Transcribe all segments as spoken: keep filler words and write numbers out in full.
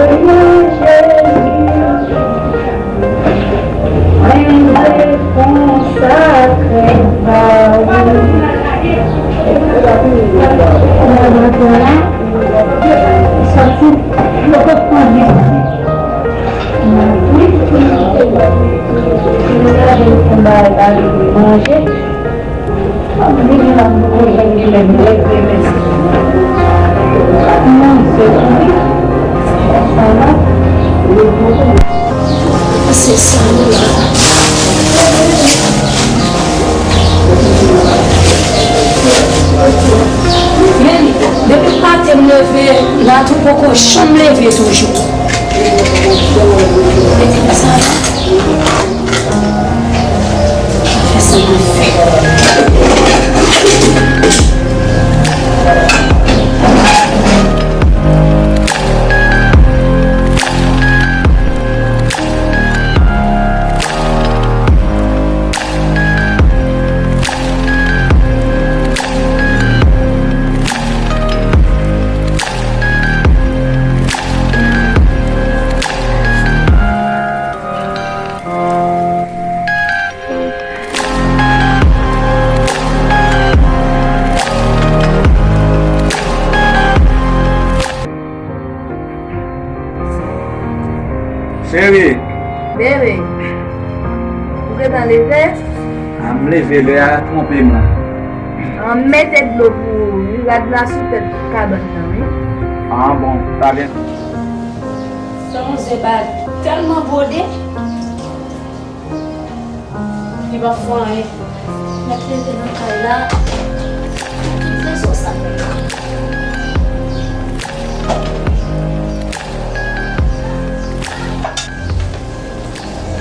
Mwen vle konsakre m ba ou. Mwen vle konsakre m ba ou. Men, depi maten m leve, Natou poko janm leve toujou. Epi sa la, fè sa mwen fè. Cheri. Bebe, ou gentan leve? A, m leve, lè a twonpe m la. An, m mete dlo pou ou, wi, rad la sou tèt kabann nan, wi. A, bon, pa gen. San zye ba tèlman bwode. Li p ap fè anyen. M ap leve nan kay la. Tout rezon sa.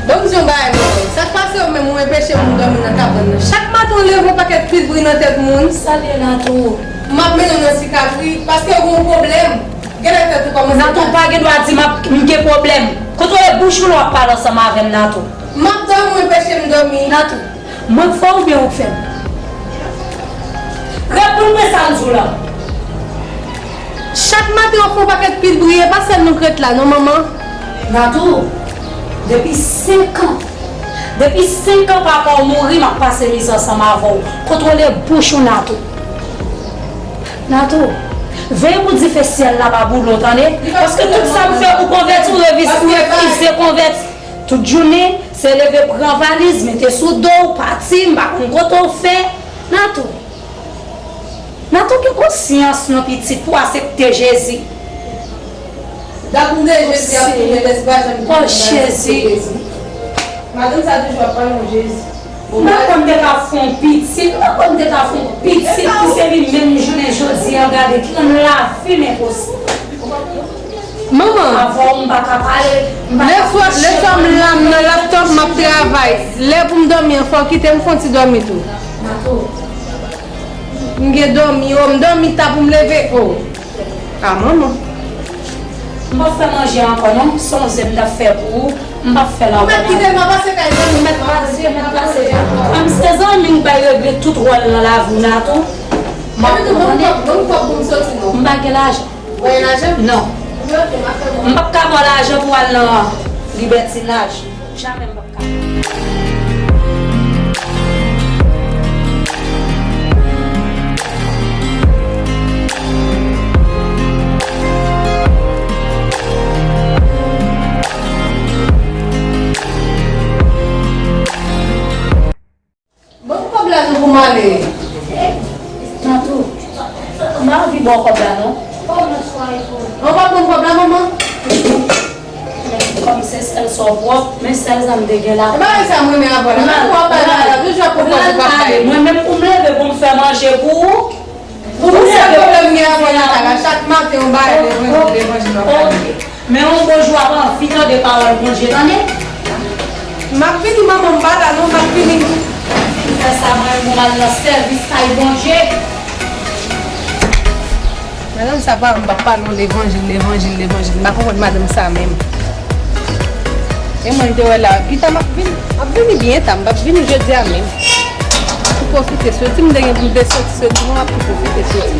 Ban m di yon bagay, manman. Sa k pase ou menm, ou enpeche moun dòmi nan kabann nan? Chak maten ou leve, yon pakèt pil bri nan tèt moun. Sa l ye la tou? M ap mennen w nan sikatri, paske ou gen yon pwoblèm. Genlè tèt ou kòmanse. Natou, ou pa gen dwa di m ap, m gen pwoblèm. Kontwole bouch ou lè w ap pale ansanm avè m, Natou. M ap dòmi, ou enpeche m dòmi. Natou, mwen k fè w oubyen ou k fè m? Reponn mwen sa m di w la. Chak maten w ap fè yon pakèt pil bri, e pa sèl nou k ret la non, manman. Natou, depi senk an, depi senk an papa w mouri, m ap pase mizè ansanm avè w. Kontwole bouch ou, Natou. Natou, veye pou dife syèl la pa boule w, tande? Paske tout sa m fè pou konvèti w, reviz-, ou refize konvèti. Tout jounen, se leve pran valiz, mete sou do w, pati, m pa konn kote w fè. Natou. Natou, gen konsyans non, pitit, pou asepte Jezi. Dapou de Jezi ap tounen, lè se pa janm tounen. O Jezi. Madanm sa toujou ap pale yon Jezi. M pa kwè m te ka fè yon pitit, m pa kwè m te ka fè yon pitit ki se li menm jounen jodi a, gade ki yon lavi m enposib. Manman, avè w m pa ka pale, m pa ka fè. Lè swa, lè swa m la, m nan laptop, m ap travay. Lè pou m dòmi an, fò w kite m fè yon ti dòmi tou. Natou. M gen dòmi, o, m dòmi ta pou m leve, o. A, manman. M p ap fè manje ankò non, se yon ze m t ap fè pou ou, m p ap fè l ankò. Ou mèt kite m, m ap pase kay zanmi m, m mèt pase, m mèt pase. Kòm se zanmi m, bay regle tout wòl nan lavi w, Natou. M ap... Epi tou, ban m kòb, ban m kòb pou m soti non. M pa gen lajan. Voye lajan? Non. Epi oke, m ap fè bon. M p ap ka ba w lajan pou w al nan libètinaj. Jamè m p ap ka. Ban m kòb la non pou m ale. Natou, m pa anvi ba w kòb la non. An, w pa ban m kòb la, manman? Kòm se sèl sa w pwòp, men sèl sa m te gen la. E bagay sa m renmen avè w la. Ou ap bay bagay la, toujou ap pwopoze pou ap bay. Mwen menm pou m leve pou m fè manje pou ou. Pou ou, se pwoblèm gen avè w nan kay la. Chak maten, yon bagay levanjil, levanjil w ap pale. Men yon bon jou w ap anvi tande pawòl Bondye, tande? M ap vini, manman, m pa la non, m ap vini. Fè sa, mwen, pou m al nan sèvis kay Bondye. Madanm sa pa, m p ap pale yon levanjil, levanjil, levanjil. M pa konprann madanm sa menm. E mwen, m te wè la, pita m ap vini. M ap vini byen ta, m p ap vini jodi a menm. Pou pwofite soti, m te gen pou m te soti, soti, mwen m ap tou pwofite soti.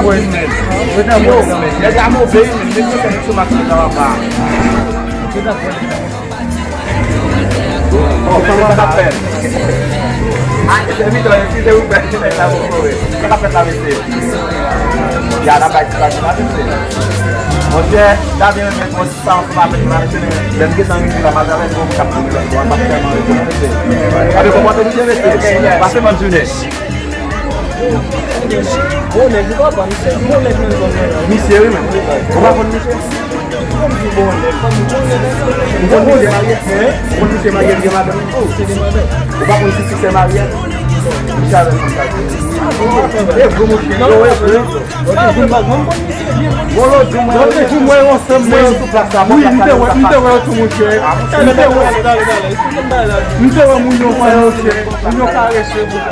tanpri. Yo, nèg la move, men se se sou mache la pa. Bon, sa k ap fèt? Ah, se mi tan, eskize w, men se nèg la move. Sa k ap fèt la, mesye? Ya, la bay ti bagay la, mesye. Monchè, ta byen renmen konsa ansanm avèk nou la, mesye. Lè m gentan rive la, m al avèk bon, m t ap pran lè, bon, m ap tèlman rete la, mesye. Gade konpòte nou byen, mesye. Pase bòn jounen. Bon nèg, ou pa pa, misye, bon nèg nan zòn nan. Misye, wi, men. Ou pa konn misye? Ou konn misye marye? Ou konn misye marye, gen madanm? Ou pa konn si se marye? Misye avè fanm sa. E vre, monchè. Yo, e vre. Bon, lòt jou, mwen, lòt jou, mwen, ansanm, mwen, sou plas la, wi, m te wè, m te wè yo tou, monchè. M te wè, m te wè moun yo fè, monchè. Moun yo karese, monchè.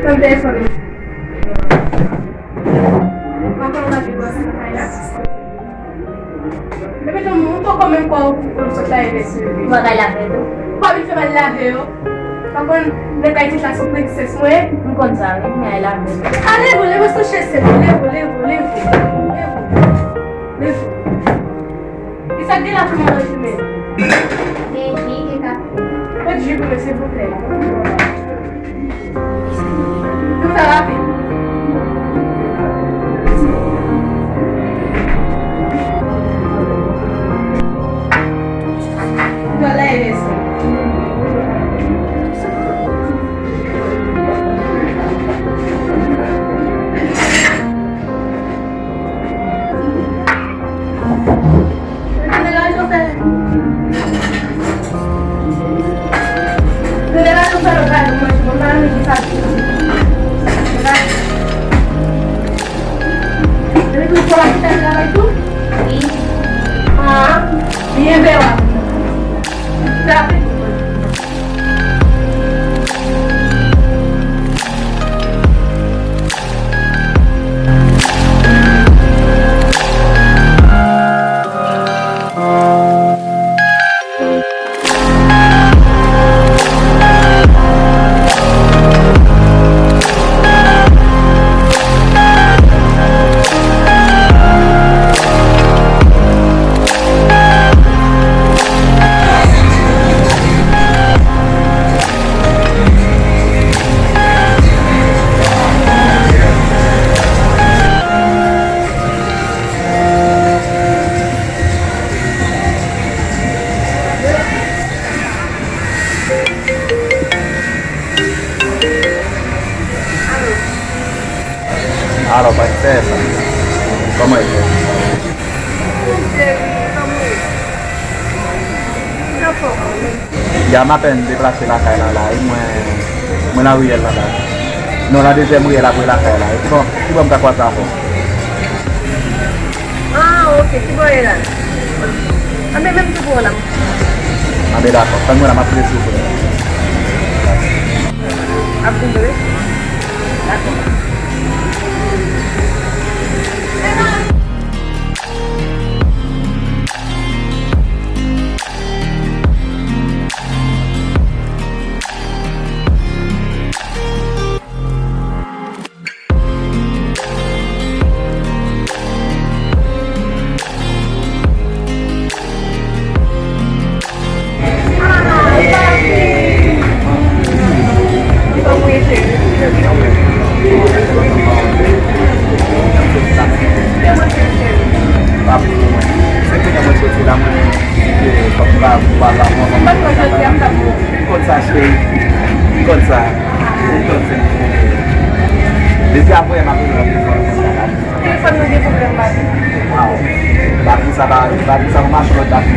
Pran telefòn mwen. Papa, w ap vin wè sa nan kay la? Epi tou, m poko menm kwè w sot la e vèse. Ou pa kay lave tou? Ou pa vin fè m al lave yo? Pa konn nèg Ayiti la sou prinsès mwen? M konn sa, wi, men al lave tou. Ale, bon, leve sou chèz, leve, leve, leve, leve, leve. Kisa k gen la pou mwen nan jounen? Gen ji, gen kafe. Pot ji pou mwen, silvouplè. Nou fè rapid. Dòlè e leson. Alo, pastè, kòman e fè? Cheri, kòman w ye? Anfòm. Ya m apèn deplase lakay la la, wi, mwen, mwen nan riyèl la la. Non, nan dezyèm riyèl apre lakay la. Bon, kibò m ka kwaze avè w? Ah, ok, kibò w ye la? Anben, menm tou pou w la. Anben, dakò. Tann mwen la, m ap rele sou ou. Ap vin vre? Dakò. Konn sa, cheri. Konn sa. Depi apre, m ap rele nan telefòn konsa la. Telefòn nan gen pwoblèm, papi. Waw. Papi sa pa, papi sa pa mache lòt papi.